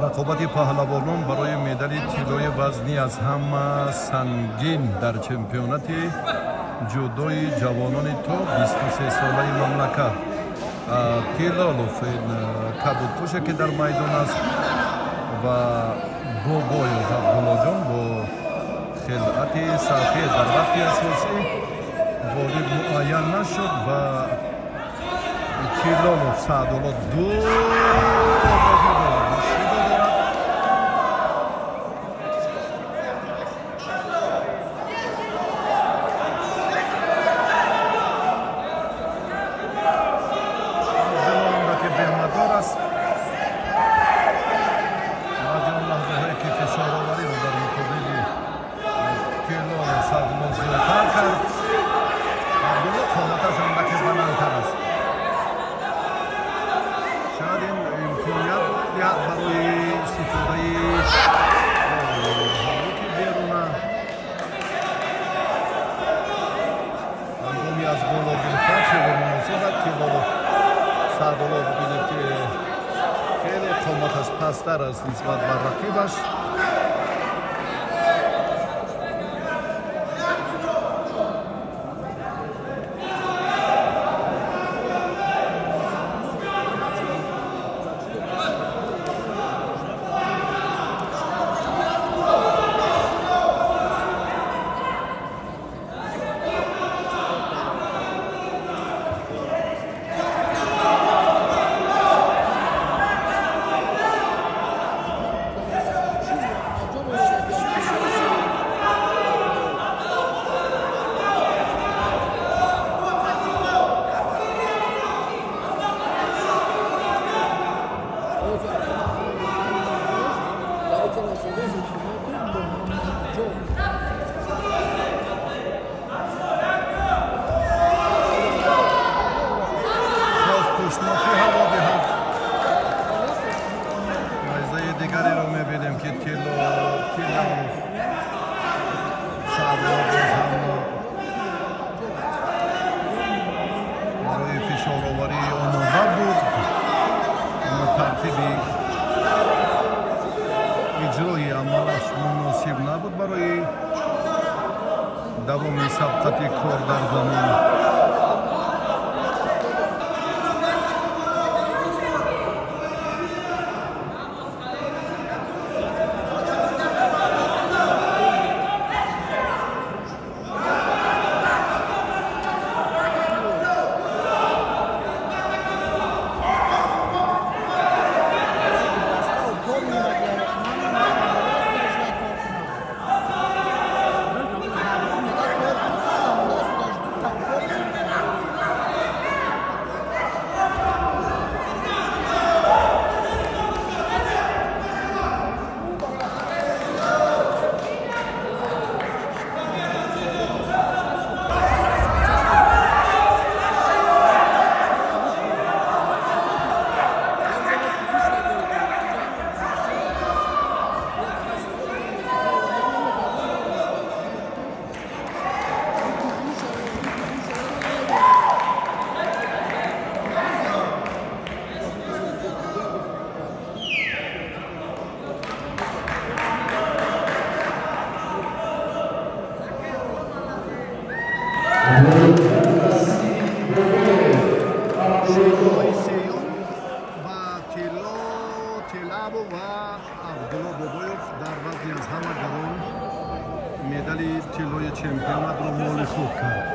Рақобати паҳлавонон барои медали тиллои вазни аз ҳама сангин дар чемпионати ҷудои ҷавонони то 23-солаи мамлакат. Тиллолов, кабудпӯше ки дар майдон аст, ва Бобоев Абдуллоҷон бо хилъати сафед. Дар вақти асосӣ ғолиб муайян нашуд ва Тиллолов Саъдулло ду огоҳӣ дорад. Шидо дорад. Абдулло ки бемадор аст, баъди он лаҳзаҳое ки фишоровариро дар муқобили Тиллолов Саъдулло зиёдтар кард, Абдулло қоматаш андаке баландтар аст. Шояд ин имконият диҳад барои истифодаи ҳалоки беруна ҳангоми аз боло гирифтан. Хеле муносиб аст. Тиллолов Саъдулло бибинед, ки хеле қоматаш пасттар аст нисбат ба рақибаш. Боз пуштнокӣ ҳаво диҳад. Найзаи дигареро мебинем, ки Тиллолов Саъдулло боз ҳам барои фишороварӣ омода буд, аммо тартиби иҷрои амалаш муносиб набуд барои давоми сабқати кор дар замин. Шидои сеюм ва Тилло Тилабов ва Абдулло Бобоев дар вазни аз ҳама гарон медали тиллои чемпионатро моли худ кард.